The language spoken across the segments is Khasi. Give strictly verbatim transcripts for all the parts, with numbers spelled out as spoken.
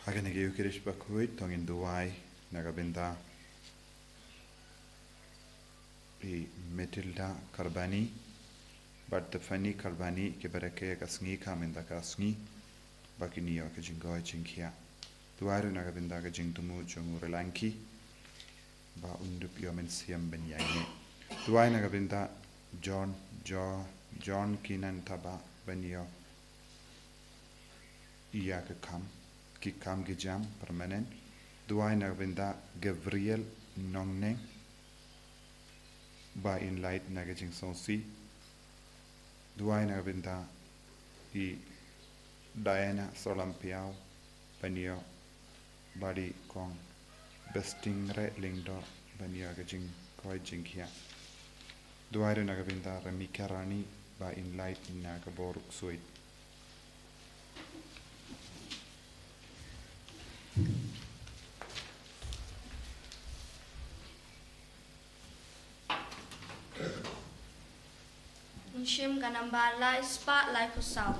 Ha kane ka Eucharist bakhuid to ngin duwai na ka bynta i Matilda Karbani bad Tiffany Karbani, kiba rakhe ka sngi ka mynta ka sngi ba kin ïoh ka jingkoit jingkhiah. Duwai ruh na ka bynta ka jingthmu jong u Relangki ba un dup ïoh mynsiem ban ïaineh. Duwai na ka bynta John, Jo, John Kinan Taba ban ïoh ïa ka kam, ki kam ki jam permanent. Duwai na ka bynta Gabriel Nongneng ba in lait na ka jingsngewsih. Duwai na ka bynta i Diana Solampiaw ban ïoh bad i Kong Besting Re Lyngdoh ban ïoh ka jingkoit jingkhiah. Duwai ruh na ka bynta Ramika Rani ba in lait na ka bor u ksuid. Ngi shim ka nambar lai spah laiphew saw.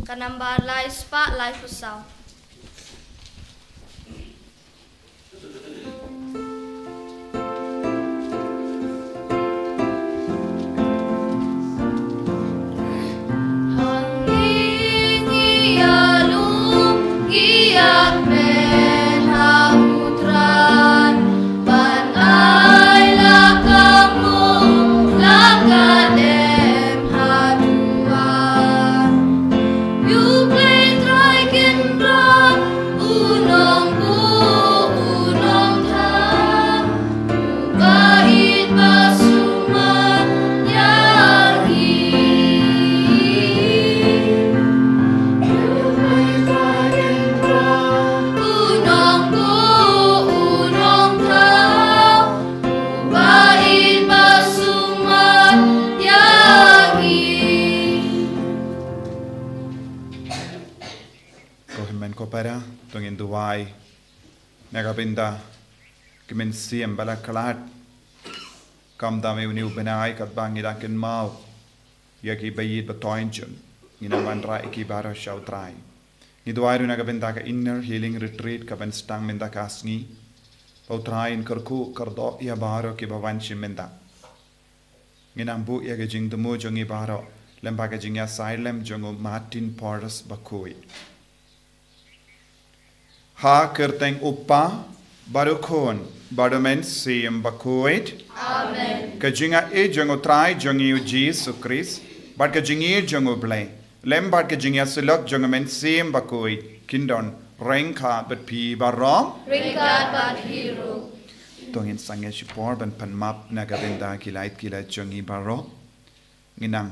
Ka nambar lai spah laiphew saw. Ko hynmen ko para, to ngin duwai na ka bynta ki mynsiem ba la khlad. Khamtam ïa une u bnai katba ngi la kynmaw ïa ki ba ïeit ba thoiñ jong ngi, ngi nang wanrah ïa ki baroh sha u Trai. Ngi duwai ruh na ka bynta ka Inner Healing Retreat kaban sdang mynta ka sngi, ba u Trai un kyrkhu kyrdoh ïa baroh kiba wan shim mynta. Ngi nang buh ïa ka jingthmu jong ngi baroh lyngba ka jingïasaid lem jong u Martin Porres bakhuid. Ha ka kyrteng u Kpa bad u Khun bad u Mynsiem Bakhuid. Amen. Ka jingïeit jong u Trai jong ngi u Jisu Khrist bad ka jingïeit jong u Blei lem bad ka jingïasyllok jong u Mynsiem Bakhuid kin don ryngkat bad phi baroh. Ryngkat bad phi ruh. To ngin sangeh shipor ban pan map na ka bynta ki lait ki lait jong ngi baroh. Ngi nang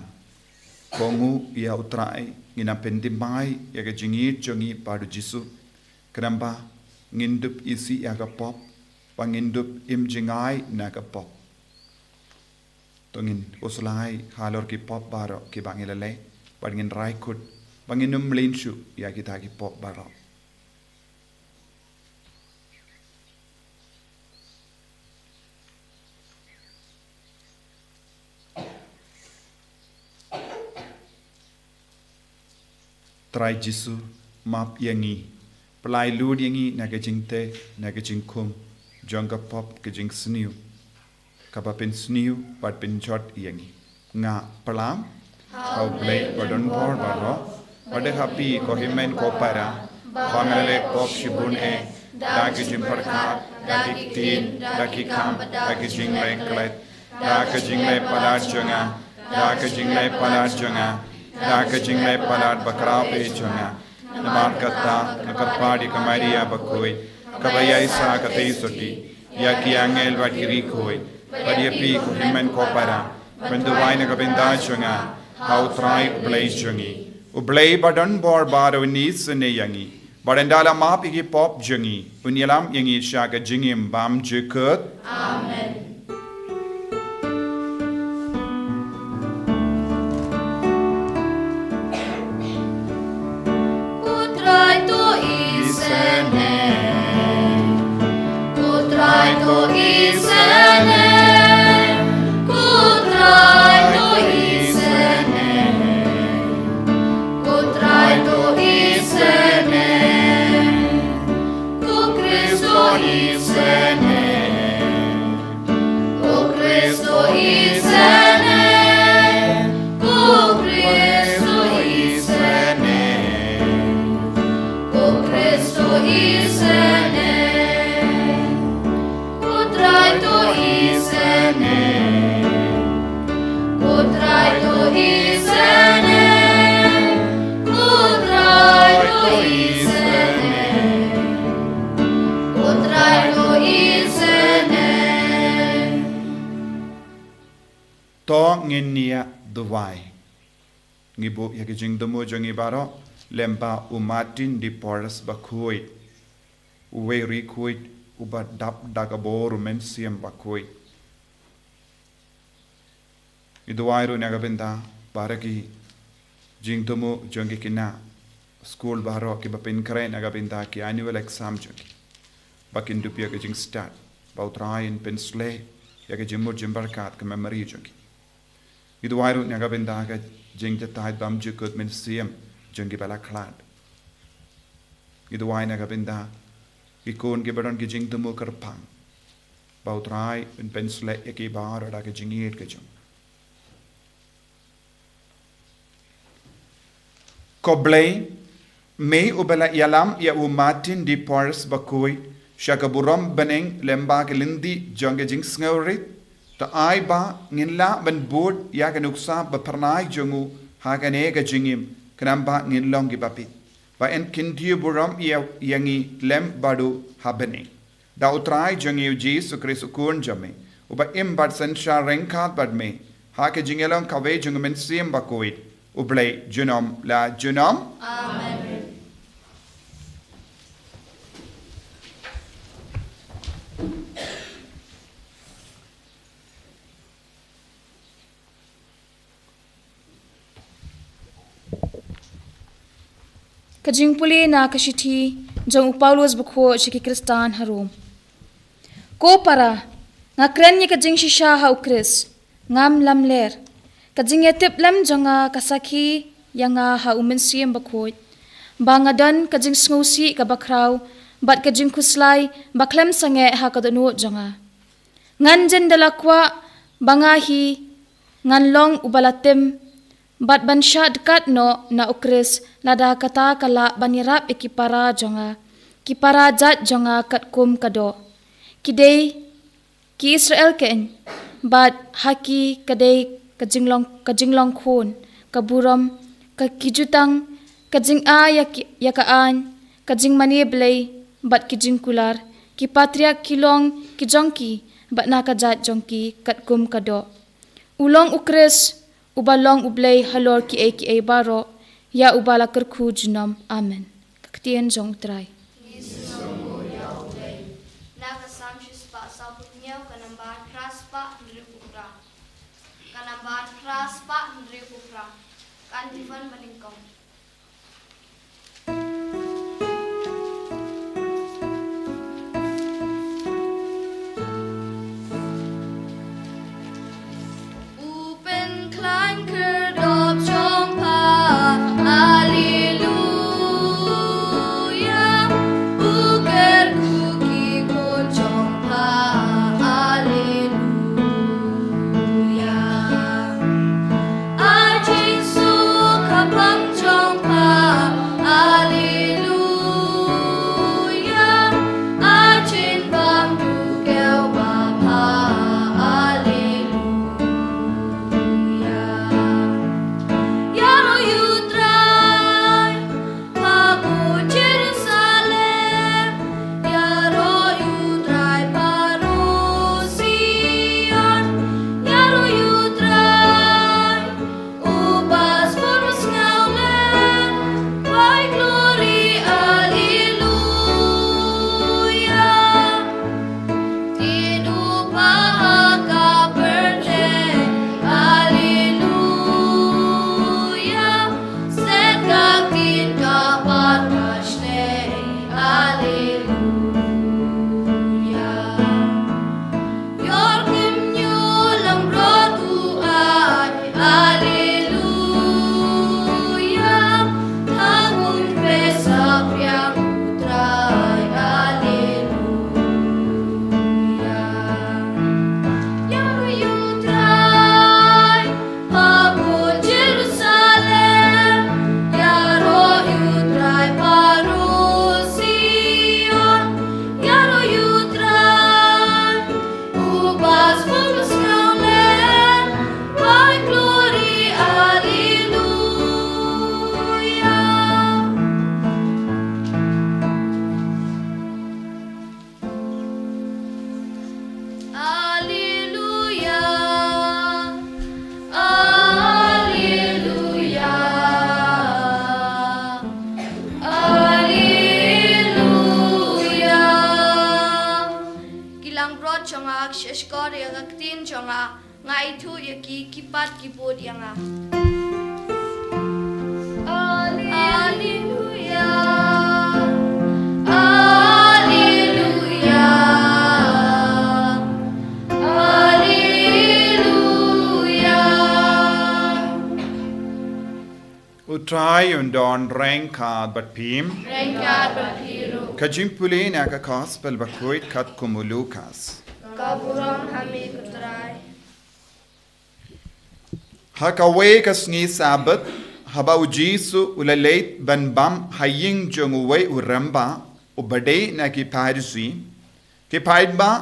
kohnguh ïa u Trai, ngi nang pynthymmai ïa ka jingïeit jong ngi bad u Jisu. Khnang ba ngin dup isih ïa ka pop, ba ngin dup im jngai na ka pop. To ngin khuslai halor ki pop baroh kiba ngi la leh, bad ngin rai kut ba ngin ym mlien shuh ïa kita ki pop baroh. Trai Jisu, map ïa ngi. Pyllait lut ïa ngi na ka jingteh, na ka jingkhum jong ka pop ka jingsniew, kaba pynsniew bad pynjot ïa ngi. Nga pyrshang ha u Blei badonbor baroh, bad ha phi ko hynmen ko para, ba nga la leh pop shibun eh, da ka jingpyrkhat, da ki ktien, da ki kam, da ka jingleh klet, da ka jingleh palat jong nga, da ka jingleh palat jong nga, da ka jingleh palat bakhraw eh jong nga. Namar kata nga kyrpad ïa ka Maria bakhuid, kaba ïaishah katei sotti ïa ki angel bad ki riewkhuid, bad ïa phi ko hynmen ko para, ban duwai na ka bynta jong nga ha u Trai u Blei jong ngi. U Blei badonbor baroh un isynei ïa ngi, bad ynda la map ïa ki pop jong ngi, un ïalam ïa ngi sha ka jingim bymjukut. Amen. Ko Trai to isynei. Ko Trai to isynei. Ko Trai to isynei. Ko Trai to isynei. Isene. O Kristo isene. O Kristo isene. O Kristo isene. Ko Trai to isene. Ko Trai to isene. Ko Trai to isene. Ko Trai to isene. To ngin ïa duwai. Ngi buh ïa ki jingthmu jong ngi baroh, lem bad u Martin de Porres bakhuid, uwei u riewkhuid uba dap da ka bor u Mynsiem Bakhuid. Ngi duwai ruh na ka bynta baroh ki jingthmu jong ki khynnah skul baroh kiba pynkhreh na ka bynta ki annual exam jong ki, ba kin dup ïa ka jingstad, ba U Trai un pynshlur ïa ka jingmut jingpyrkhat ka memory jong ki. Ngi duwai ruh na ka bynta ka jingjatai bymjukut mynsiem jong kiba la khlad. Ngi duwai na ka bynta ki khun kiba don ki jingthmu kyrpang, ba U Trai un pynshlur ïa ki baroh da ka jingïeit ka jong. Ko Blei, me uba la ïalam ïa u Martin de Porres bakhuid sha ka burom bneng lem bad ka lynti jong ka jingsngewrit, to ai ba ngin lah ban bud ïa ka nuksa baphyrnai jong u ha kane ka jingim, khnang ba ngin long kiba bit, ba yn kyntiew burom ïa, ïa ngi lem bad u ha bneng. Da U Trai jong ngi U Jisu Khrist U Khun jong me, uba im bad synshar ryngkat bad me ha ka jingïalong kawei jong U Mynsiem Bakhuid, U Blei junom la junom. Amen. Ka jingpule na ka shithi jong u Paulus bakhuid sha ki Khristan ha Rom. Ko para, nga kren ïa ka jingshisha ha U Khrist, ngam lamler. Ka jingïatiplem jong nga ka sakhi ïa nga ha U Mynsiem Bakhuid, ba nga don ka jingsngewsih kaba khraw bad ka jingkhuslai ba khlem sangeh ha ka dohnud jong nga. Ngan jan da la kwah ba nga hi ngan long uba la tim bad ban shah dkat noh na U Khrist, lada kata ka lah ban ïarap ïa ki para jong nga, ki para jait jong nga katkum ka doh. Ki dei ki Israel keiñ, bad ha ki ka dei ka jinglong, ka jinglong khun, ka burom, ka, ki jutang, ka jingai ïa ki, ïa ka aiñ, ka jingmane Blei, bad ki jingkular, ki patriark ki long ki jong ki, bad na ka jait jong ki katkum ka doh. U long U Khrist uba long U Blei halor kiei kiei baroh, ïa uba la kyrkhu junom. Amen. Ka ktien jong U Trai. Ngi sngewbha ïa U Blei. Na ka Salm shispah sawphew hynñiew, ka nambar phra spah hynriewphew phra. Ka nambar phra spah hynriewphew phra. Kan dei ban pynlong. U pynkhlaiñ khyrdop jong pha, Alleluia. U kyrkhu ki khun jong pha, Alleluia. Ai jingsuk ha pang Shashkor ïa ka ktien jong nga, nga ithuh ïa ki, ki pat ki bud ïa nga. Alleluia. Alleluia. Alleluia. U Trai un don ryngkat bad phi. Ryngkat bad phi ruh. Ka jingpule na ka Gospel bakhuid katkum u Lukas. Ka burom ha me ko Trai. Ha kawei ka sngi Sabbath, haba u Jisu u la leit ban bam ha ïing jong uwei u rangbah uba dei na ki Pharisi, ki paidbah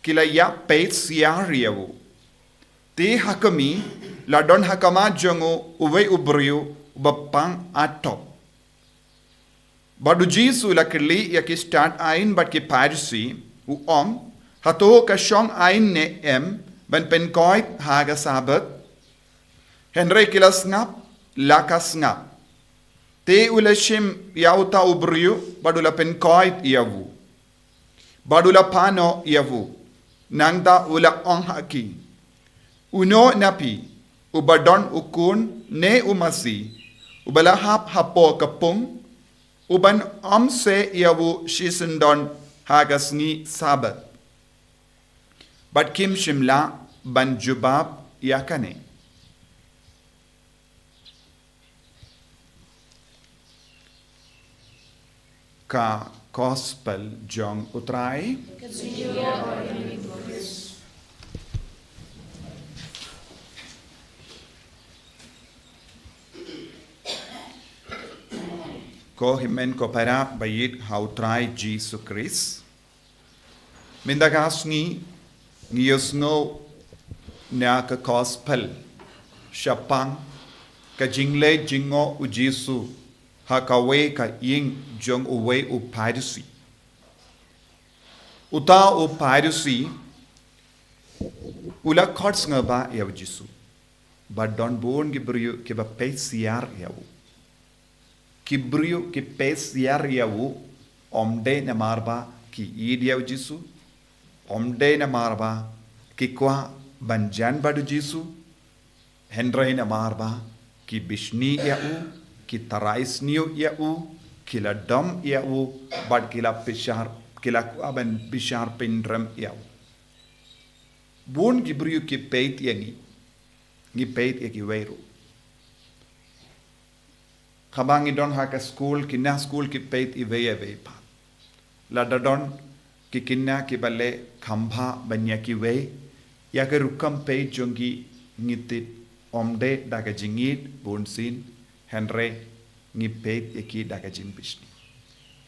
ki la ïa peit siar ïa u. Te ha khmih, la don ha khmat jong u uwei u briew uba pang atop. Bad u Jisu u la kylli ïa ki stad aiñ bad ki Pharisi, u ong, hato ka shong aiñ ne em ban pynkoit ha ka Sabbath? Hynrei ki la sngap la ka sngap. Te u la shim ïa uta u briew bad u la pynkoit ïa u. Bad u la pynnoh ïa u. Nangta u la ong ha ki, uno na phi uba don u khun ne u masi uba la hap hapoh ka pung, uban ym seh ïa u shisyndon ha ka sngi Sabbath, bad kim shym lah ban jubab ïa kane? Ka Gospel jong u Trai. Ko hynmen ko para ba ïeit ha u Trai Jisu Khrist. Mynta ka sngi ngi ïohsngew na ka Gospel shaphang ka jingleit jngoh u Jisu ha kawei ka ïing jong uwei u Pharisi. Uta u Pharisi u la khot sngewbha ïa u Jisu. Ba don bun ki briew kiba peit siar ïa u. Ki briew ki peit siar ïa u, ym dei namar ba ki ïeit ïa u Jisu, ym dei namar ba ki kwah ban jan bad u Jisu, hynrei namar ba ki bishni ïa u, ki tharai sniew ïa u, ki la dom ïa u, bad ki la bishar, ki la kwah ban bishar pynrem ïa u. Bun ki briew ki peit ïa ngi, ngi peit ïa kiwei ruh. Haba ngi don ha ka skul, ki khynnah skul ki peit iwei ïa iwei pat. Lada don ki khynnah kiba leh khambha ban ïa kiwei, ïa ka rukom peit jong ki ngi tip ym dei da ka jingïeit bunsien, hynrei ngi peit ïa ki da ka jingbishni.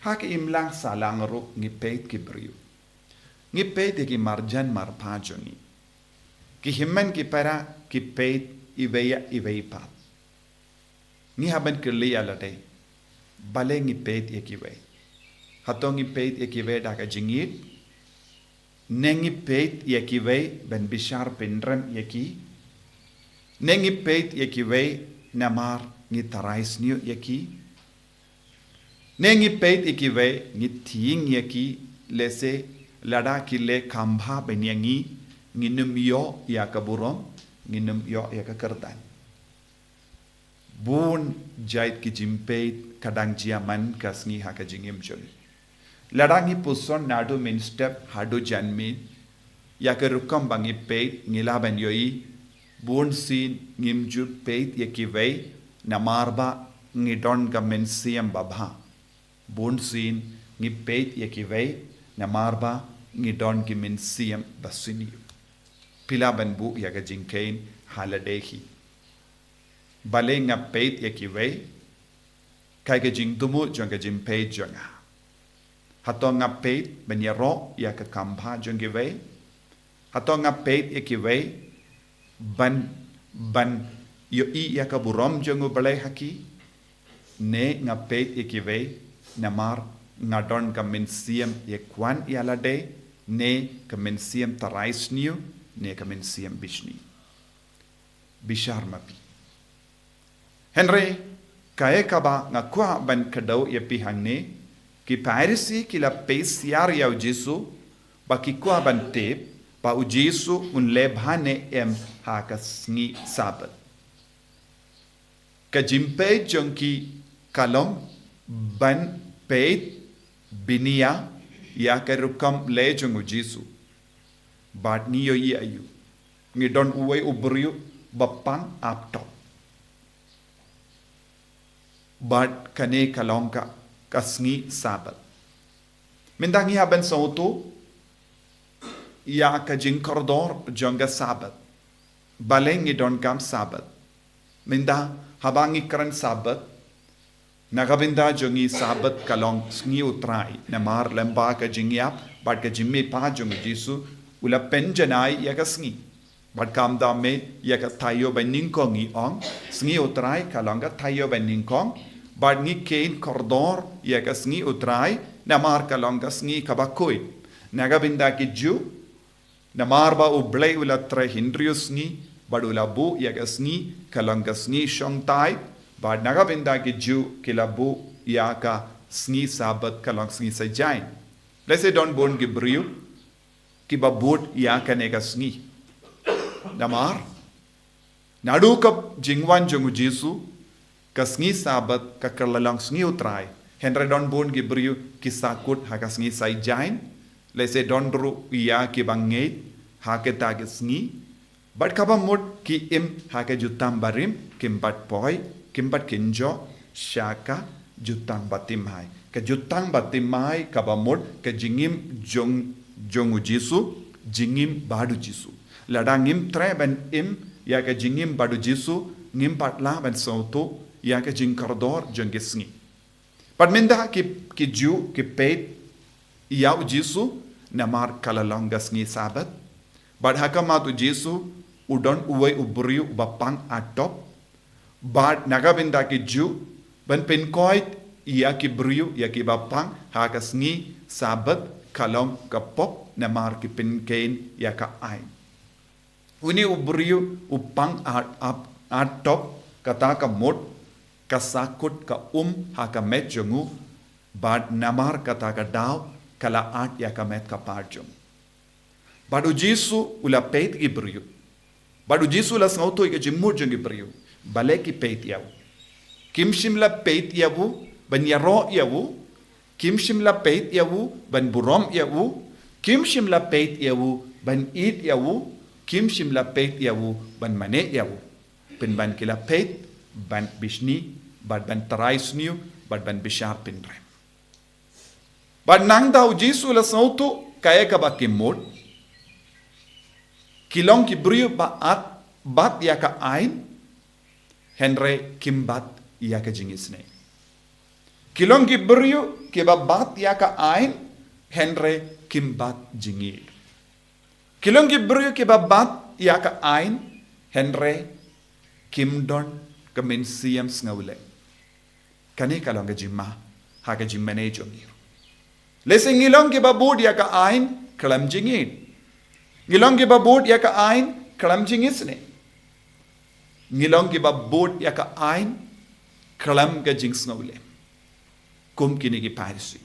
Ha ka imlang sahlang ruh ngi peit ki briew. Ngi peit ïa ki marjan marpa jong ngi. Ki hynmen ki para ki peit iwei ïa iwei pat. Ngi hap ban kylli ïa lade, balei ngi peit ïa kiwei? Hato ngi peit ïa kiwei da ka jingïeit? Ne ngi peit ïa kiwei ban bishar pynrem ïa ki? Ne ngi peit ïa kiwei namar ngi tharai sniew ïa ki? Ne ngi peit ïa kiwei, ngi tieng ïa ki, lehse lada ki leh khambha ban ïa ngi, ngin ym ïoh ïa ka burom, ngin ym ïoh ïa ka kyrdan. Bun jait ki jingpeit ka dang jia man ka sngi ha ka jingim jong ngi. Lada ngi puson naduh mynstep haduh janmiet, ïa ka rukom ba ngi peit ngi lah ban ïohi, bunsien ngim ju peit ïa kiwei namar ba ngi don ka mynsiem babha. Bunsien ngi peit ïa kiwei namar ba ngi don ki mynsiem basniew. Phi lah ban buh ïa ka jingkheiñ ha lade hi. Balei nga peit ïa kiwei? Kaei ka jingthmu jong ka jingpeit jong nga? Hato nga peit ban ïaroh ïa ka khambha jong kiwei? Hato nga peit ïa kiwei ban, ban ïohi ïa ka burom jong U Blei ha ki? Ne nga peit ïa kiwei namar nga don ka mynsiem ïakwah ïa lade, ne ka mynsiem tharai sniew, ne ka mynsiem bishni? Bishar ma phi. Hynrei kaei kaba nga kwah ban kdew ïa phi hangne, ki Pharisi ki la peit siar ïa U Jisu, ba ki kwah ban tip ba u Jisu un leh bha ne em ha ka sngi Sabbath. Ka jingpeit jong ki ka long ban peit bniah ïa ka rukom leh jong u Jisu. Bad ngi ïohi aïu? Ngi don uwei u briew ba pang ap top. Bad kane ka long ka, ka sngi Sabbath. Mynta ngi hap ban sngewthuh ïa ka jingkordor jong ka Sabbath. Balei ngi donkam Sabbath? Mynta haba ngi kren Sabbath, na ka bynta jong ngi Sabbath ka long sngi U Trai, namar lyngba ka jingïap bad ka jingmihpat jong u Jisu, u la pynjanai ïa ka sngi. Bad kumta mih ïa ka taïew ba nyngkong ngi ong, sngi U Trai ka long ka taïew ba nyngkong, bad ngi kheiñ kordor ïa ka sngi U Trai, namar ka long ka sngi kaba khuid. Na ka bynta ki Jiw, namar ba U Blei u la trei hynriew sngi, bad u la buh ïa ka sngi ka long ka sngi shongthait, bad na ka bynta ki Jiw ki la buh ïa ka sngi Sabbath ka long sngi saitjaiñ. Lehse don bun ki briew kiba bud ïa kane ka sngi. Namar naduh ka jingwan jong u Jisu, ka sngi Sabbath ka kylla long sngi U Trai. Hynrei don bun ki briew ki sahkut ha ka sngi saitjaiñ. Lehse don ruh ïa kiba ngeit ha kata ka sngi. Bad kaba mut ki im ha ka jutang barim, kim pat poi, kim pat kynjoh sha ka jutang bathymmai. Ka jutang bathymmai kaba mut ka jingim jong, jong u Jisu, jingim bad u Jisu. Lada ngim treh ban im ïa ka jingim bad u Jisu, ngim pat lah ban sngewthuh ïa ka jingkordor jong ki sngi. Bad mynta ki, ki Jiw ki peit ïa u Jisu namar ka la long ka sngi Sabbath. Bad ha khmat u Jisu u don uwei u briew ba pang ap top. Bad na ka bynta ki Jiw, ban pynkoit ïa ki briew, ïa kiba pang ha ka sngi Sabbath ka long ka pop namar ki pynkheiñ ïa ka aiñ. Une u briew u pang ap, ap, ap top, kata ka mut ka sahkut ka um ha ka met jong u, bad namar kata ka daw ka la at ïa ka met ka par jong u. Bad u Jisu u la peit ki briew. Bad u Jisu u la sngewthuh ïa ka jingmut jong ki briew. Balei ki peit ïa u? Kim shym la peit ïa u ban ïaroh ïa u. Kim shym la peit ïa u ban burom ïa u. Kim shym la peit ïa u ban ïeit ïa u. Kim shym la peit ïa u ban mane ïa u. Pynban ki la peit ban bishni, bad ban trai sniew, bad ban bishar pynrem. Bad nangta u Jisu u la sngewthuh kaei kaba ki mut. Ki long ki briew ba at, bat ïa ka aiñ, hynrei kim bat ïa ka jingisynei. Ki long ki briew kiba bat ïa ka aiñ, hynrei kim bat jingïeit. Ki long ki briew kiba bat ïa ka aiñ, hynrei kim don ka mynsiem sngewlem. Kane ka long ka jingma ha ka jingmane jong ngi. Lehse ngi long kiba bud ïa ka aiñ khlem jingïeit. Ngi long kiba bud ïa ka aiñ khlem jingisynei. Ngi long kiba bud ïa ka aiñ khlem ka jingsngewlem. Kum kine ki Pharisi.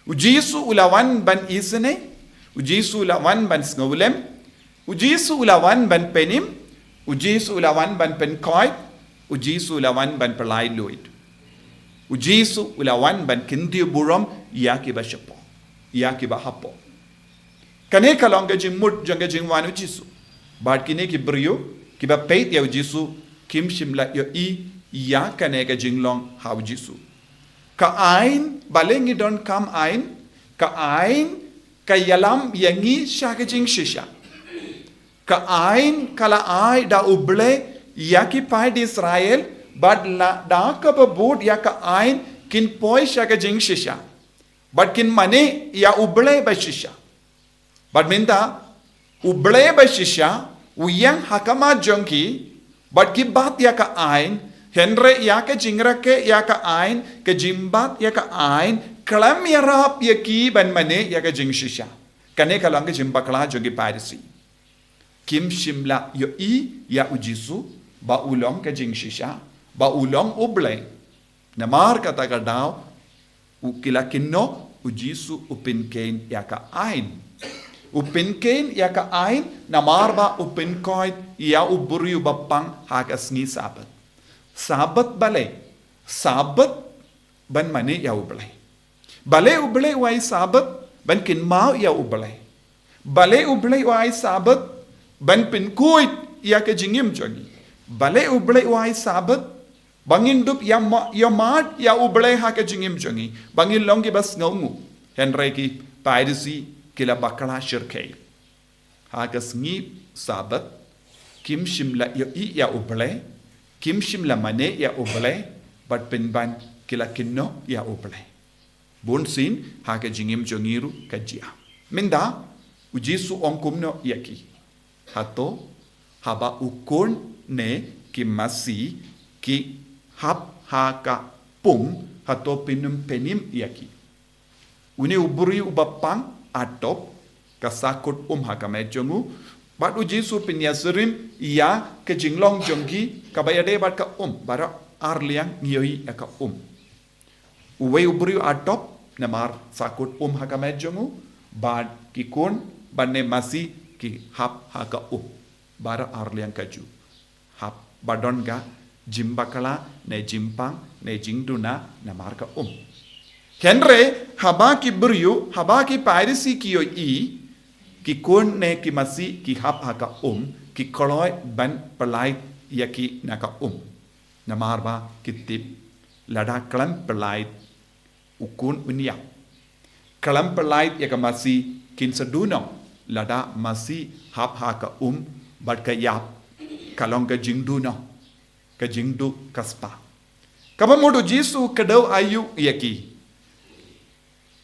U Jisu u la wan ban isynei, u Jisu u la wan ban sngewlem, u Jisu u la wan ban pynim, u Jisu u la wan ban pynkhoit, u Jisu u la wan ban pynlait luid. U Jisu u la wan ban kyntiew burom ïa kiba shapoh, ïa kiba hapoh. Kane ka long ka jingmut jong ka jingwan u Jisu. Bad kine ki briew kiba peit ïa u Jisu kim shym la ïohi ïa kane ka jinglong ha u Jisu. Ka aiñ, balei ngi donkam aiñ? Ka aiñ ka ïalam ïa ngi sha ka jingshisha. Ka aiñ ka la ai da U Blei ïa ki paid Israel, bad lada kaba bud ïa ka aiñ kin poi sha ka jingshisha. Bad kin mane ïa U Blei ba shisha. Bad mynta, U Blei ba shisha u ïeng ha khmat jong ki, bad ki bat ïa ka aiñ, hynrei ïa ka jingrakhe ïa ka aiñ, ka jingbat ïa ka aiñ, khlem ïarap ïa ki ban mane ïa ka jingshisha. Kane ka long ka jingbakla jong ki Pharisi. Kim shym la ïohi ïa u Jisu ba u long ka jingshisha, ba u long U Blei. Namar kata ka daw, u ki la kynnoh, u Jisu u pynkheiñ ïa ka aiñ. U pynkheiñ ïa ka aiñ, namar ba u pynkoit ïa u briew ba pang ha ka sngi Sabbath. Sabbath balei? Sabbath ban mane ïa U Blei. Balei U Blei u ai Sabbath? Ban kynmaw ïa U Blei. Balei U Blei u ai Sabbath? Ban pynkhuid ïa ka jingim jong ngi. Balei U Blei u ai Sabbath? Ba ngin dup ïa ma-, ïa mad ïa U Blei ha ka jingim jong ngi. Ba ngin long kiba sngewnguh. Hynrei ki Pharisi ki la bakla shyrkhei. Ha ka sngi Sabbath, kim shym la ïohi ïa U Blei, kim shym la mane ïa U Blei, bad pynban ki la kynnoh ïa U Blei. Bunsien, ha ka jingim jong ngi ruh ka jia. Mynta, U Jisu u ong kumno ïa ki? Hato, haba u khun ne ki masi ki hap ha ka um, hato phin ym pynim ïa ki? Une u briew uba pang, a top, ka sahkut um ha ka met jong u, bad U Jisu u pynïasyriem ïa ka jinglong jong ki, kaba ïadei bad ka um, baroh arliang ngi ïohi ïa ka um. Uwei u briew a top, namar sahkut um ha ka met jong u, bad ki khun, bad ne masi ki hap ha ka um. Baroh arliang kajuh. Hap ba don ka jingbakla, ne jingpang, ne jingduna, namar ka um. Hynrei, haba ki briew, haba ki Pharisi ki ïohi, ki khun ne ki masi ki hap ha ka um, ki kloi ban pyllait ïa ki na ka um. Namar ba ki tip, lada khlem pyllait, u khun un ïap. Khlem pyllait ïa ka masi, kin sa duh noh, lada masi hap ha ka um, bad ka ïap, ka long ka jingduh noh, ka jingduh ka spah. Kaba mut U Jisu u kdew aïu ïa ki?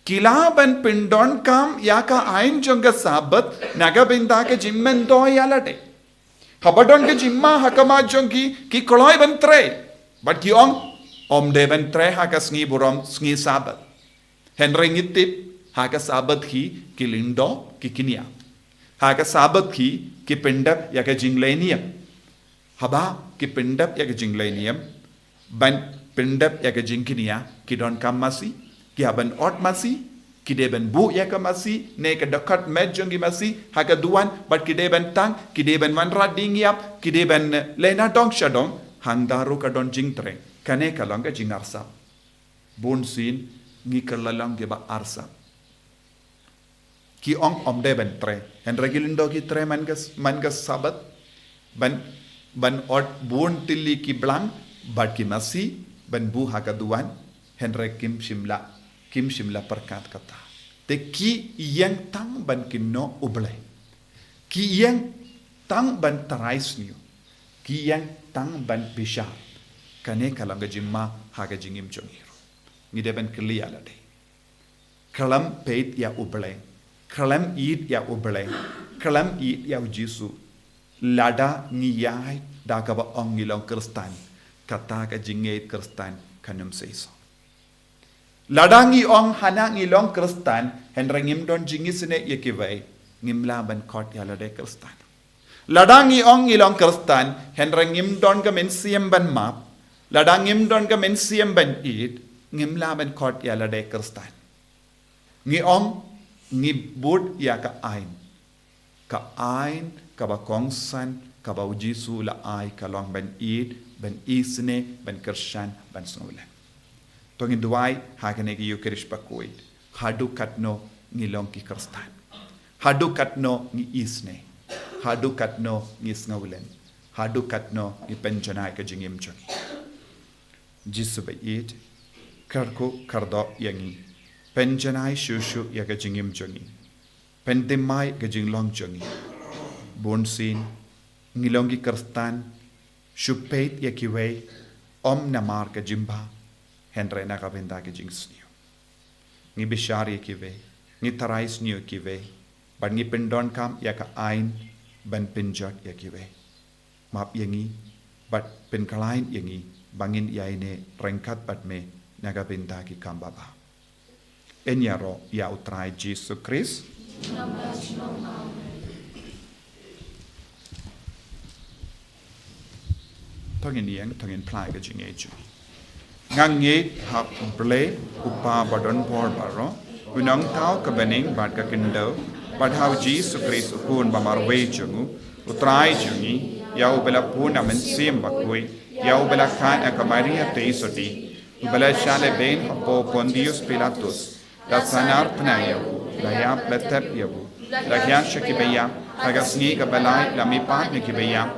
Ki lah ban pyndonkam ïa ka aiñ jong ka Sabbath, na ka bynta ka jingmyntoi ïa lade. Haba don ka jingma ha khmat jong ki, ki kloi ban trei. Bad ki ong, ym dei ban trei ha ka sngi burom, sngi Sabbath. Hynrei ngi tip, ha ka Sabbath hi, ki lyngdoh, ki kñia. Ha ka Sabbath hi, ki pyndep ïa ka jingleh niam. Haba, ki pyndep ïa ka jingleh niam, ban pyndep ïa ka jingkñia, ki donkam masi, ki hap ban ot masi, ki dei ban buh ïa ka masi, ne ka dkhot met jong ki masi, ha ka duwan, bad ki dei ban tang, ki dei ban wanrah dieng ïap, ki dei ban, eh, leh nadong shadong, hangta ruh ka don jingtrei. Kane ka long ka jingarsap. Bunsien, ngi kylla long kiba arsap. Ki ong ym dei ban trei. Hynrei ki lyngdoh ki trei man ka, man ka Sabbath. Ban, ban ot bun tylli ki blang, bad ki masi, ban buh ha ka duwan. Hynrei kim shym la, kim shym la pyrkhat kata. Te ki ïeng tang ban kynnoh U Blei. Ki ïeng tang ban trai sniew. Ki ïeng tang ban bishar. Kane ka long ka jingma ha ka jingim jong ngi ruh. Ngi dei ban kylli ïa lade. Khlem peit ïa U Blei. Khlem ïeit ïa U Blei. Khlem ïeit ïa U Jisu. Lada ngi ïaid da kaba ong ngi long Khristan. Kata ka jingïeit Khristan kan ym seisoh. Lada ngi ong hana ngi long Khristan, hynrei ngim don jingisynei ïa kiwei, ngim lah ban khot ïa lade Khristan. Lada ngi ong ngi long Khristan, hynrei ngim don ka mynsiem ban map, lada ngim don ka mynsiem ban ïeit, ngim lah ban khot ïa lade Khristan. Ngi ong, ngi bud ïa ka aiñ. Ka aiñ, kaba kongsan, kaba U Jisu u la ai ka long ban ïeit, ban isynei, ban kyrshan, ban sngewlem. To ngin duwai, ha kane ka Ïukharist bakhuid. Haduh katno ngi long ki Khristan. Haduh katno ngi isynei. Haduh katno ngi sngewlem. Haduh katno ngi pynjanai ka jingim jong ngi. Jisu ba ïeit, kyrkhu kyrdoh ïa ngi. Pynjanai shuh shuh ïa ka jingim jong ngi. Pynthymmai ka jinglong jong ngi. Bunsien, ngi long ki Khristan, shu peit ïa kiwei, ym namar ka jingbha, hynrei na ka bynta ka jingsniew. Ngi bishar ïa kiwei, ngi trai sniew ïa kiwei, bad ngi pyndonkam ïa ka aiñ, ban pynjot ïa kiwei. Map ïa ngi, bad pynkhlaiñ ïa ngi, ba ngin ïaineh ryngkat bad me, na ka bynta ki kam babha. Yn ïaroh ïa U Trai Jisu Khrist. To ngin ïeng, to ngin phla ïa ka jingngeit jong ngi. Nga ngeit ha U Blei, U Kpa badonbor baroh, U Nongthaw ka bneng bad ka khyndew, Bad ha u Jisu Khrist u Khun ba marwei jong u, u Trai jong ngi, ïa uba la pun na u Mynsiem Bakhuid, ïa uba la khang ha ka Maria Theisotti, uba la shah lehbeiñ hapoh Pontius Pilatus, la sahnarphna ïa u, la ïap, la tep ïa u, la hiar sha ki baïap, ha ka sngi kaba lai la mihpat na ki baïap,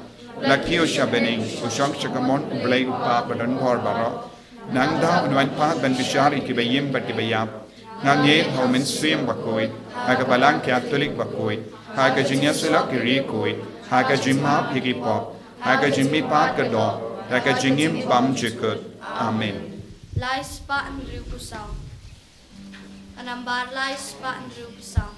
la kiew sha bneng, u shong sha kamon u Blei u Kpa badonbor baroh. Nangta un wan pat ban bishar ïa ki baïm bad ki baïap. Nga ngeit ha u Mynsiem Bakhuid, ha ka Balang Katholik bakhuid, ha ka jingïasyllok ki riewkhuid, ha ka jingmap ïa ki pop, ha ka jingmihpat ka doh, ha ka jingim bymjukut. Amen. Lai spah hynriewphew saw. Ka nambar lai spah hynriewphew saw.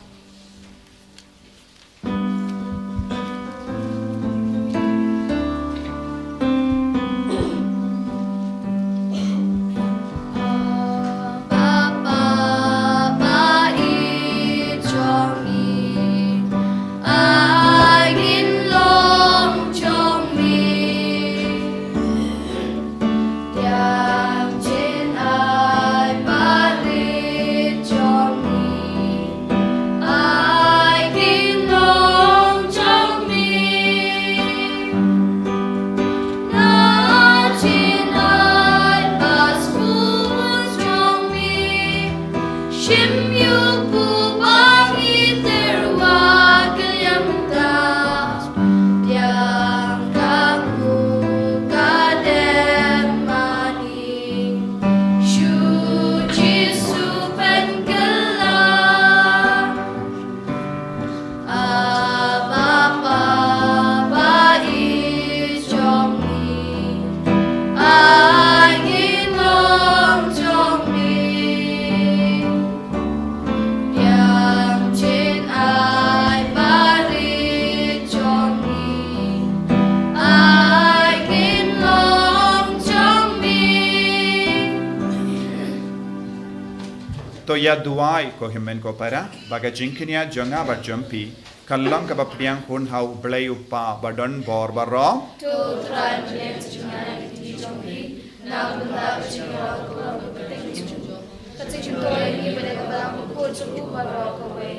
To ïa duwai ko hynmen ko para, ba ka jingkñia jong nga bad jong phi kan long kaba pdiang hun ha u Blei u Kpa badonbor baroh. To u Trai un leh jingkñia ïa ki kti jong phi, na ka bynta ka jingïarap kaba kyrteng jong u. Ka jingïarap ïa ngi bad ïa ka balang bakhuid jong u baroh kawei.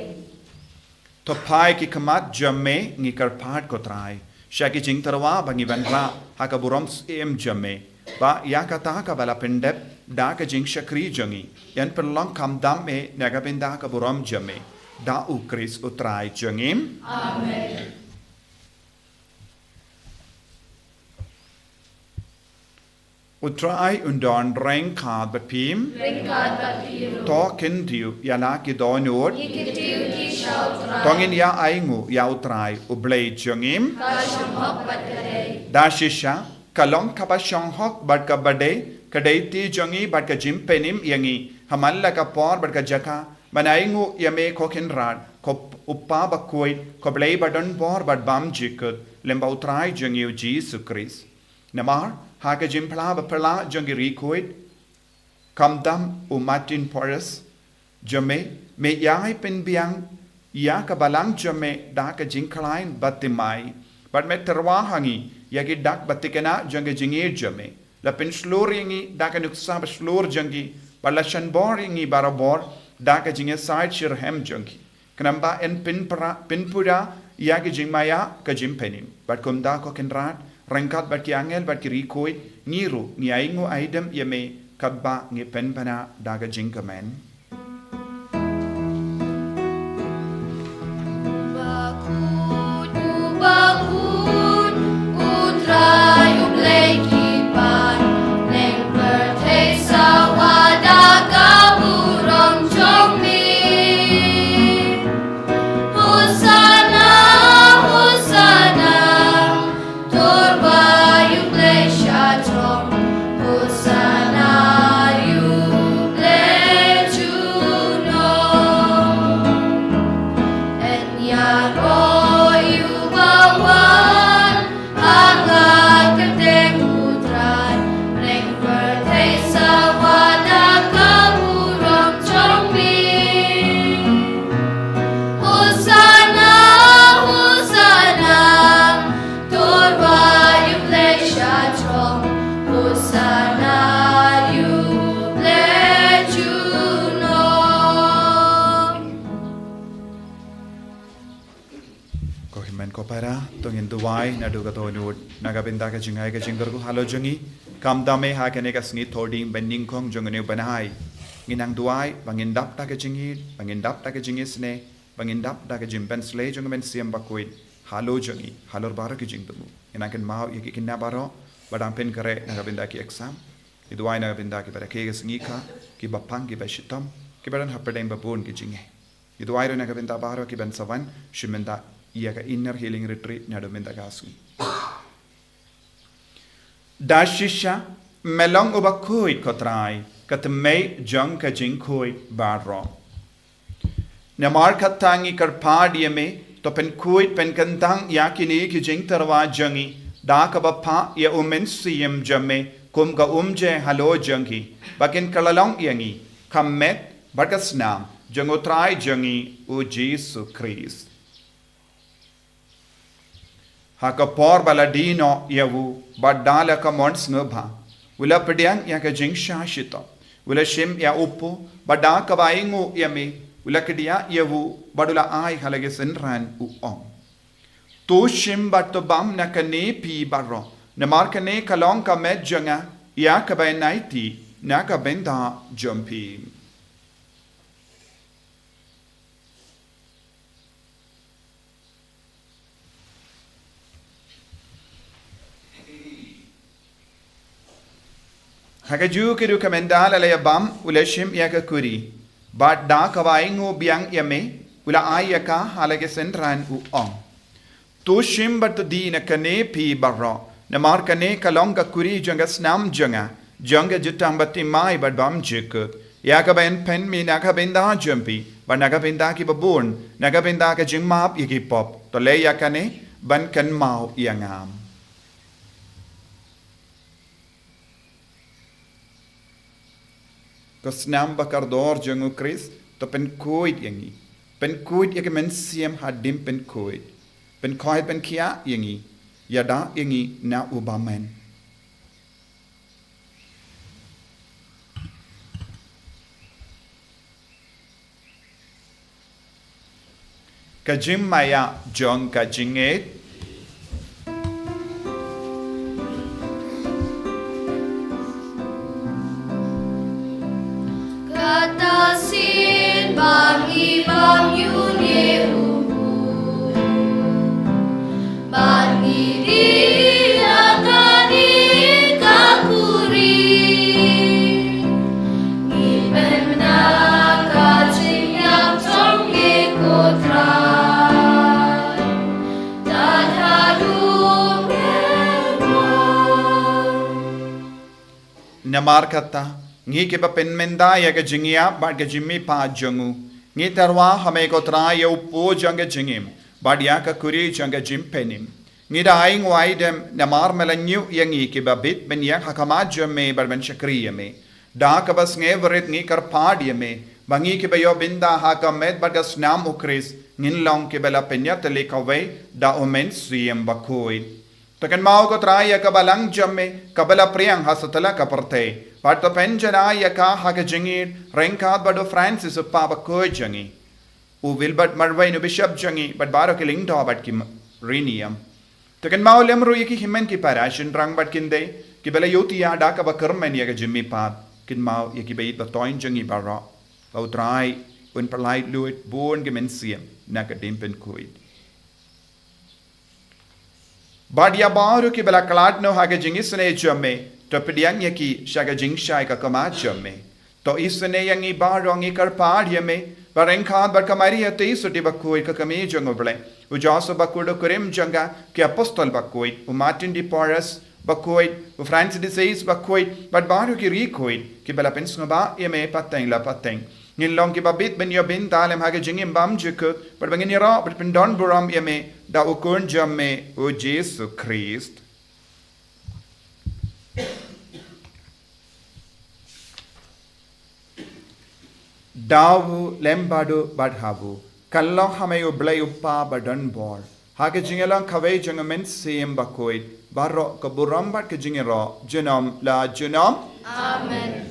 To phai ki khmat jong me ngi kyrpad ko Trai, sha ki jingtyrwa ba ngi wanrah ha ka burom syiem jong me. Ba ïa kata kaba la pyndep da ka jingshakri jong ngi, yn pynlong kham dam eh na ka bynta ka burom jong me. Da u Khrist u Trai jong ngi. Amen. U Trai un don ryngkat bad phi. Ryngkat bad phi ruh. To khyndiat ïa la ki dohnud. Ngi khyndiat ïa ki sha u Trai. To ngin ïa ainguh ïa u Trai u Blei jong ngi. Ka shong hok bad ka dei. Da shisha, ka long kaba shong hok bad kaba dei, ka dei kti jong ngi bad ka jingpynim ïa ngi ha man la ka por bad ka jaka, ban ainguh ïa me ko Kynrad, ko Kpa bakhuid, ko Blei badonbor bad bymjukut, lyngba u Trai jong ngi u Jisu Khrist. Namar ha ka jingphla baphylla jong ki riewkhuid, kham dam u Martin Porres jong me, me ïai pynbiang ïa ka balang jong me da ka jingkhlaiñ bad thymmai, bad me tyrwa ha ngi ïa ki dak ba thikna jong ka jingïeit jong me. La pynshlur ïa ngi da ka nuksa bashlur jong ki, bad la shanbor ïa ngi barabor da ka jingïasaid shitrhem jong ki. Khnang ba yn pynpra-, pynpura ïa ka jingmaïa ka jingpynim. Bad kumta ko Kynrad, ryngkat bad ki angel bad ki riewkhuid, ngi ruh ngi ainguh aidem ïa me, katba ngi pynbna da ka jingkmen. Bakhuid, bakhuid, u Trai u Blei ki paid, neng pyrthei sawa da ka burom jong me. Hosanna, Hosanna, tyrwa ïa u Blei sha jrong. Hosanna ïa u Blei ju Para, to ngin duwai naduh ka dohnud na ka bynta ka jingai ka jingkyrkhu halor jong ngi. Khamtam eh ha kane ka sngi Thohdieng ba nyngkong jong une u bnai, ngin nang duwai ba ngin dap da ka jingïeit, ba ngin dap da ka jingisynei, ba ngin dap da ka jingpynshlei jong ka Mynsiem Bakhuid halor jong ngi, halor baroh ki jingthmu. Ngin nang kynmaw ïa ki khynnah baroh ba dang pynkhreh na ka bynta ki exam. Ngi duwai na ka bynta kiba rakhe ka sngi kha, kiba pang, kiba shitom, kiba don hapdeng ba bun ki jingeh. Ngi duwai ruh na ka bynta baroh kiban sa wan shu mynta ïa ka inner healing retreat naduh mynta ka sngi. Da shisha me long uba khuid, ko Trai, ka tymmen jong ka jingkhuid baroh. Namar kata ngi kyrpad ïa me, to pynkhuid pynkyntang ïa kine ki jingtyrwa jong ngi da kaba phah ïa u Mynsiem jong me kum ka umjer halor jong ngi, ba kin kylla long ïa ngi ka met bad ka snam jong u Trai jong ngi u Jisu Khrist. Ha ka por ba la die noh ïa u, bad da la ka mon sngewbha, u la pdiang ïa ka jingshah shitom, u la shim ïa u pu, bad da kaba ainguh ïa me, u la kdiah ïa u, bad u la ai ha la ki synran, u ong: To shim bad to bam na kane phi baroh, namar kane ka long ka met jong nga, ïa kaba ïaineh na ka bynta jong phi. Ha kajuh ka rukom, ynda la ïa bam, u la shim ïa ka khuri, bad da kaba ainguh biang ïa me, u la ai ïa ka ha la ki synran, u ong: To shim bad to die na kane phi baroh, namar kane ka long ka khuri jong ka snam jong nga, jong ka jutang bathymmai bad bymjukut, ïa kaba yn pynmih na ka bynta jong phi bad na ka bynta kiba bun, na ka bynta ka jingmap ïa ki pop. To leh ïa kane ban kynmaw ïa nga. Ka snam bakordor jong u Khrist, to pynkhuid ïa ngi. Pynkhuid ïa ka mynsiem hadien pynkhuid. Pynkhuid pynkhiah ïa ngi. Ïada ïa ngi na u bymman. Ka jingmaïa jong ka jingngeit. Kata sien ba ngi bam ïa une u pu, ba ngi die ïa kane ka khuri, ngi pynda ka jingïap jong ngi, ko Trai, tad haduh mynta. Namar kata, ngi kiba pynmynta ïa ka jingïap bad ka jingmihpat jong u, ngi tyrwa ha me, ko Trai, ïa u pu jong ka jingim bad ïa ka khuri jong ka jingpynim. Ngi da ainguh aidem namar me la ñiew ïa ngi kiba bit ban ïeng ha khmat jong me bad ban shakri ïa me. Da kaba sngewrit ngi kyrpad ïa me ba ngi kiba ïoh bynta ha ka met bad ka snam u Khrist ngin long kiba la pynïatylli kawei da u Mynsiem Bakhuid. To kynmaw, ko Trai, ïa ka balang jong me kaba la phriang ha satlak ka pyrthei, bad to pynjanai ïa ka ha ka jingïeit ryngkat bad u Francis u Papa bakhuid jong ngi, u Wilbert Marwein u Bishop jong ngi, bad baroh ki lyngdoh bad ki ma-, riewniam. To kynmaw lem ruh ïa ki hynmen ki para shynrang bad kynthei kiba la ïohthiah da kaba kyrmen ïa ka jingmihpat. Kynmaw ïa ki baieit ba thoiñ jong ngi baroh, ba u Trai un pynlait luid bun ki mynsiem na ka dien pynkhuid. Bad ïa baroh kiba la khlad noh ha ka jingisynei jong me, to pdiang ïa ki sha ka jingshai ka khmat jong me. To isynei ïa ngi baroh, ngi kyrpad ïa me, ba ryngkat bad ka Maria Theisotti bakhuid, ka kmie jong u Blei, u Joseph bakhuid u kurim jong ka, ki apostol bakhuid, u Martin de Porres bakhuid, u Francis de Sales bakhuid, bad baroh ki riewkhuid kiba la pynsngewbha ïa me pateng la pateng, ngin long kiba bit ban ïoh bynta lem ha ka jingim bymjukut, bad ba ngin ïaroh bad pyndonburom ïa me da u Khun jong me, u Jisu Khrist. Da u lem bad u bad ha u, kylla ha me u Blei u Kpa badonbor, ha ka jingïalang kawei jong u Mynsiem Bakhuid, baroh ka burom bad ka jingïaroh junom la junom. Amen.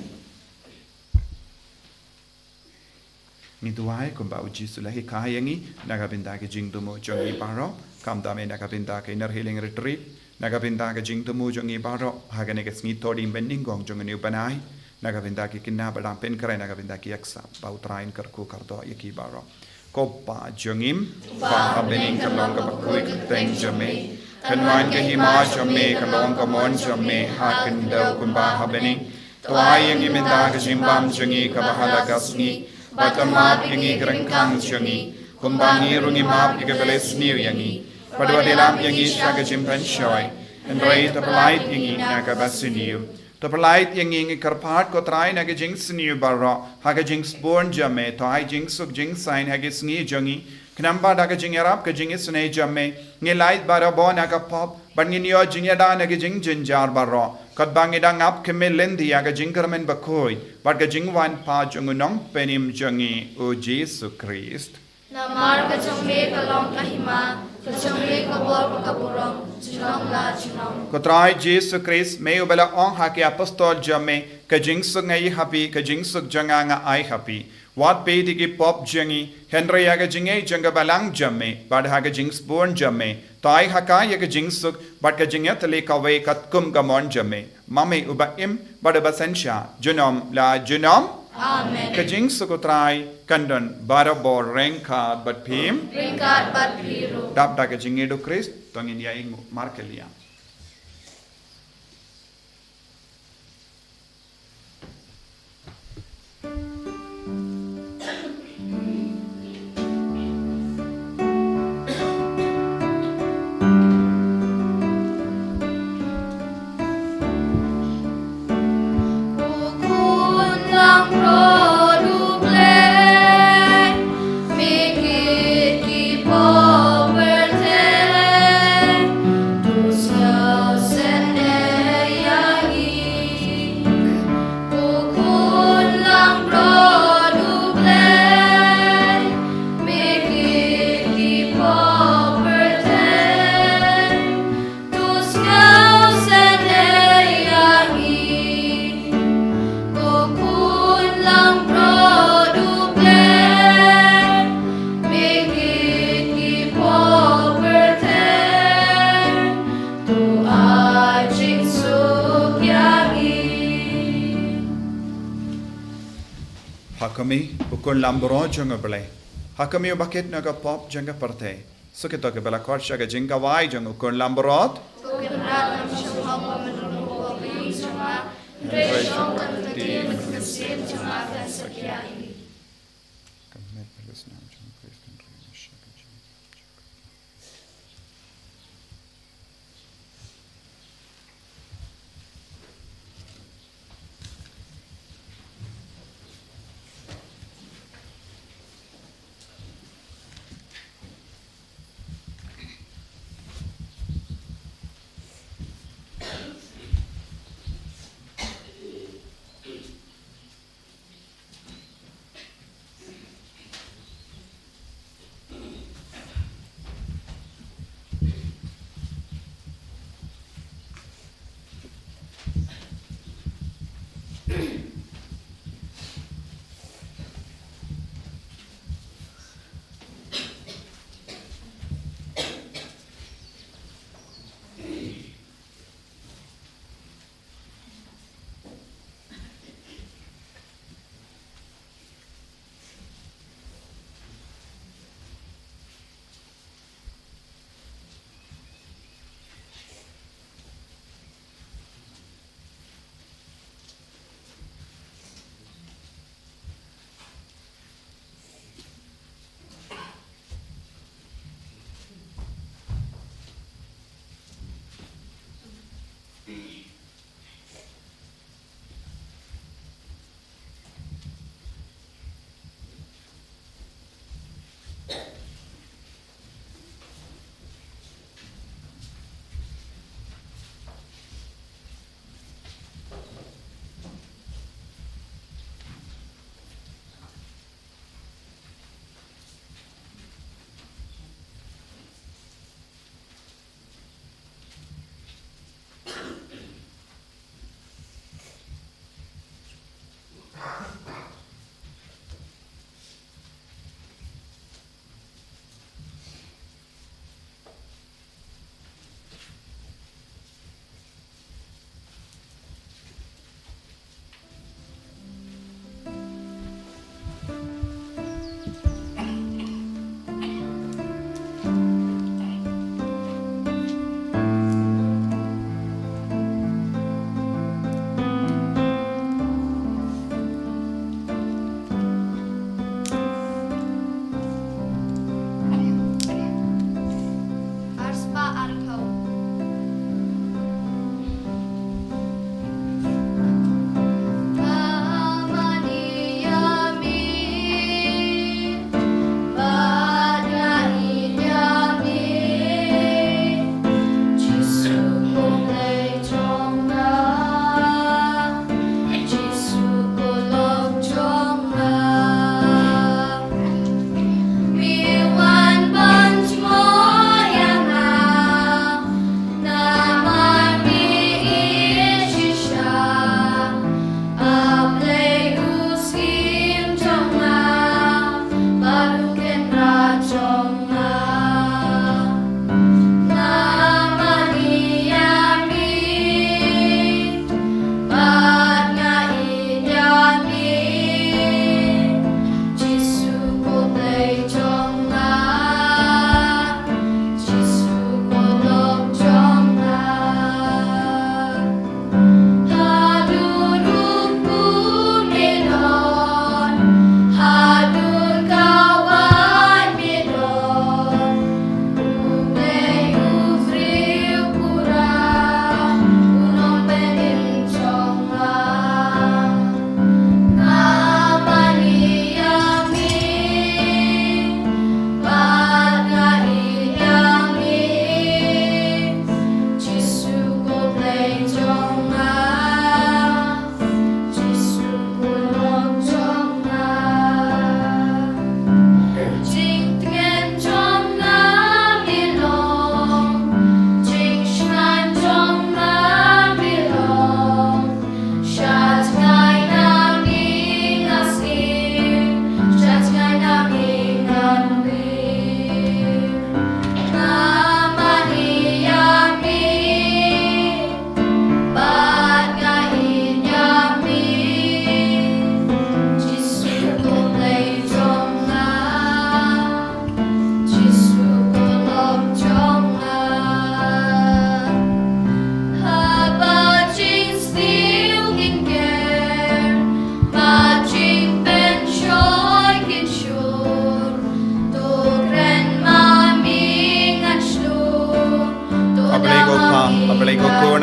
Ngi duwai kumba u Jisu la hikai ïa ngi, na ka bynta ka jingthmu jong ngi baroh, khamtam eh na ka bynta ka Inner Healing Retreat, na ka bynta ka jingthmu jong ngi baroh ha kane ka sngi Thohdieng Banyngkong jong une u bnai, na ka bynta ki khynnah ba dang pynkhreh, na ka bynta ki ïaksaid, ba u Trai un kyrkhu kyrdoh ïa ki baroh. Ko Pa jong ngi ba ha bneng, ka long kaba khuid ka kyrteng jong me. Kan wan ka hima jong me, ka long ka mon jong me ha khyndew kumba ha bneng. To ai ïa ngi mynta ka jingbam jong ngi kaba ha la ka sngi. Bad to map ïa ngi ki ryngkang jong ngi, kumba ngi ruh ngi map ïa kiba la sniew ïa ngi. Bad wat ïalam ïa ngi sha ka jingpynshoi, hynrei to pyllait ïa ngi na kaba sniew. To pyllait ïa ngi, ngi kyrpad ko Trai, na ka jingsniew baroh, ha ka jingsbun jong me. To ai jingsuk jingsaiñ ha ka sngi jong ngi. Khnang ba da ka jingïarap ka jingisynei jong me, ngin lait barabor na ka pop, bad ngin ïoh jingïada na ki jingjynjar baroh. Katba ngi dang ap khmih lynti ïa ka jingkyrmen bakhuid bad ka jingwan pat jong u Nongpynim jong ngi, u Jisu Khrist. Namar ka jong me ka long ka hima, ka jong me ka bor bad ka burom, junom la junom. Ko Trai Jisu Khrist, me uba la ong ha ki apostol jong me, ka jingsuk nga ai ha phi, ka jingsuk jong nga nga ai ha phi. Wat peit ïa ki pop jong ngi, hynrei ïa ka jingngeit jong ka balang jong me, bad ha ka jingsbun jong me, to ai ha ka ïa ka jingsuk, bad ka jingïatylli kawei katkum ka mon jong me. Ma me uba im bad uba synshar, junom la junom. Amen. Ka jingsuk u Trai kan don barabor ryngkat bad phi. Ryngkat bad phi ruh. Dap da ka jingngeit u Khrist, to ngin ïa ïnguh markylliang. Ha khmih, u khun lambaroh jong U Blei. Ha khmih, uba kit na ka pop jong ka pyrthei. Sa kito kiba la khot sha ka jingkawei jong u khun lambaroh.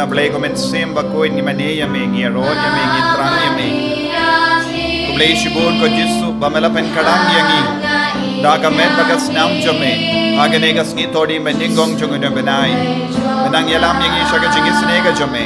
Blei ko Mynsiem Bakhuid, ngi mane ïa me, ngi ïaroh ïa me, ngi thrang ïa me. Khublei shibun ko Jisu ba me la pynkhlaiñ ïa ngi da ka met bad ka snam jong me ha kane ka sngi Thohdieng ba nyngkong jong une u bnai. Me nang ïalam ïa ngi sha ka jingisynei ka jong me,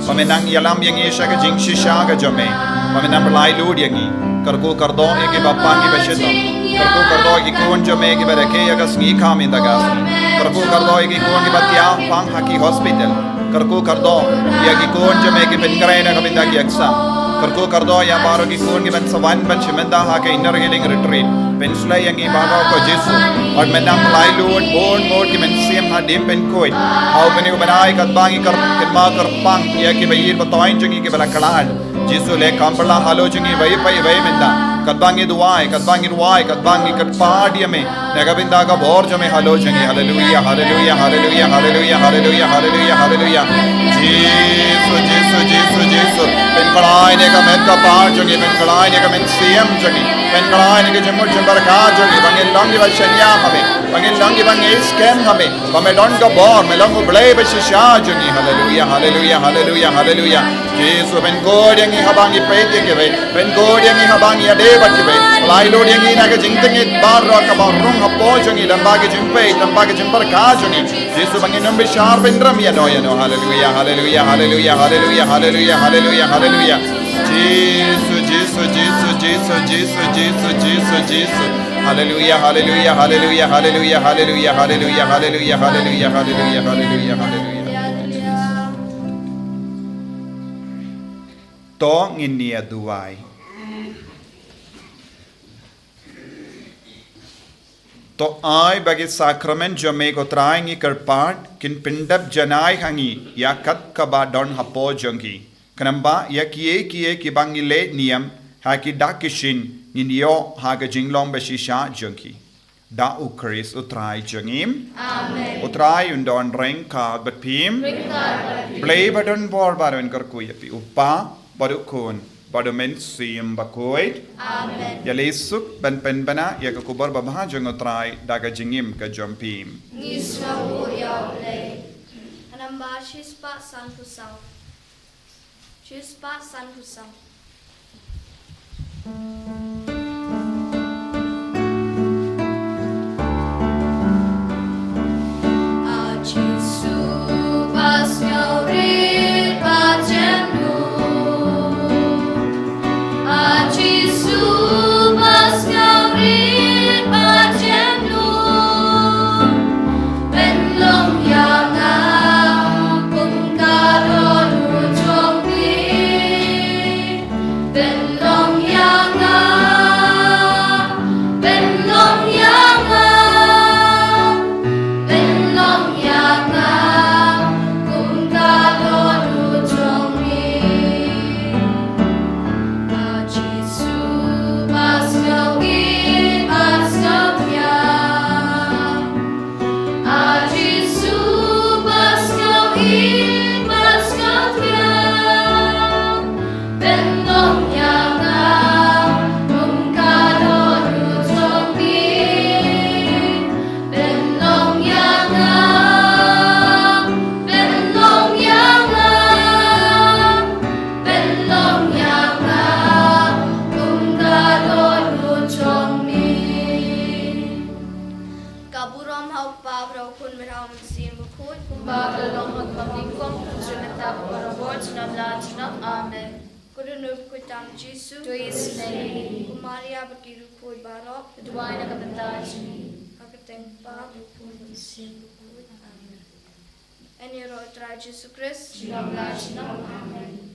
ba me nang ïalam ïa ngi sha ka jingshisha ka jong me, ba me nang pynlait lut ïa ngi. Kyrkhu kyrdoh ïa kiba pang kiba shitom. Kyrkhu kyrdoh ïa ki khun jong me kiba rakhe ïa ka sngi kham ïa ka sngi. Kyrkhu kyrdoh ïa ki khun kiba thiah pang ha ki hospital. Kyrkhu kyrdoh ïa ki khun jong me ki pynkhreh na ka bynta ki exam. Kyrkhu kyrdoh ïa baroh ki khun kiban sa wan ban shim bynta ha ka Inner Healing Retreat. Pynshlei ïa ngi baroh ko Jisu. Bad me nang pynlait lut bun bun ki mynsiem hadien pynkhuid ha une u bnai katba ngi kyrpang ïa kiba ïeit ba thoiñ jong ngi kiba la khlad. Jisu, leh kam pla halor jong ngi iwei pa iwei mynta. Katba ngi duwai, katba ngi duwai, katba ngi kyrpad ïa me na ka bynta ka bor jong me halor jong ngi. Haleluia, haleluia, haleluia, haleluia, haleluia, haleluia, haleluia. Jisu, Jisu, Jisu, Jisu. Pynkhlaiñ ïa ka met ka phad jong ngi, pynkhlaiñ ïa ka mynsiem jong ngi, pynkhlaiñ ïa ka jingmut jingpyrkhat jong ngi, ba ngin long kiba shaniah ha me, ba ngin long kiba ngeit skhem ha me, ba me don ka bor, me long U Blei ba shisha jong ngi. Haleluia, haleluia, haleluia, haleluia. Jisu, pynkhuid ïa ngi haba ngi peit ïa kiwei, pynkhuid ïa ngi haba ngi ïadei bad kiwei. Pynlait lut ïa ngi na ka jingtngit baroh kaba rung hapoh jong ngi, lyngba ka jingpeit, lyngba ka jingpyrkhat jong ngi. Jisu, ba ngin ym bishar pynrem ïano ïano. Haleluia, haleluia, haleluia, haleluia, haleluia, haleluia, haleluia. Jisu, Jisu, Jisu, Jisu, Jisu, Jisu, Jisu, Jisu. Haleluia, haleluia, haleluia, haleluia, haleluia, haleluia, haleluia, haleluia, haleluia, haleluia, haleluia. To ngin ïa duwai. To ai ba ki sakramen jong me ko Trai ngi kyrpad kin pyndep janai ha ngi ïa kat kaba don hapoh jong ki. Khnang ba ïa kiei kiei kiba ngi leh niam ha ki dak ki shin ngin ïoh ha ka jinglong ba shisha jong ki. Da U Khrist U Trai jong ngi. Amen. U Trai un don ryngkat bad phi. Ryngkat bad phi. Blei ba don bor baroh un kyrkhu ïa phi, U Kpa bad U Khun bad U Mynsiem Bakhuid. Amen. Ïaleh suk ban pynbna ïa ka khubor babha jong U Trai da ka jingim ka jong phi. Ngi sngewbha ïa U Blei. Ha nambar shispah sanphew saw. Shispah sanphew saw. A Jisu ba sngewrit bad jem duh. A Jisu ba sngewrit bad jem duh. Pynlong ïa nga kum ka dohnud jong phi. Pynlong ïa nga, pynlong ïa nga, pynlong ïa nga kum ka dohnud jong phi. A Jisu ba sngewrit bad sngewthiang. A Jisu ba sngewrit bad sngewthiang. Pynlong ïa nga kum ka dohnud jong phi. Pynlong ïa nga, pynlong ïa nga, pynlong ïa nga kum ka dohnud jong phi. Ka burom ha U Kpa bad ha U Khun bad ha U Mynsiem Bakhuid. Kumba ka la long ha kaba nyngkong, kumjuh mynta, barabor, junom la junom. Amen. Ko Dohnud Bakhuid tam Jisu. To isynei. Ko Maria bad ki riewkhuid baroh. Duwai na ka bynta jong ngi. Ha ka kyrteng U Kpa, U Khun, U Mynsiem Bakhuid. Amen. Yn ïaroh ïa U Trai Jisu Khrist. Junom la junom. Amen.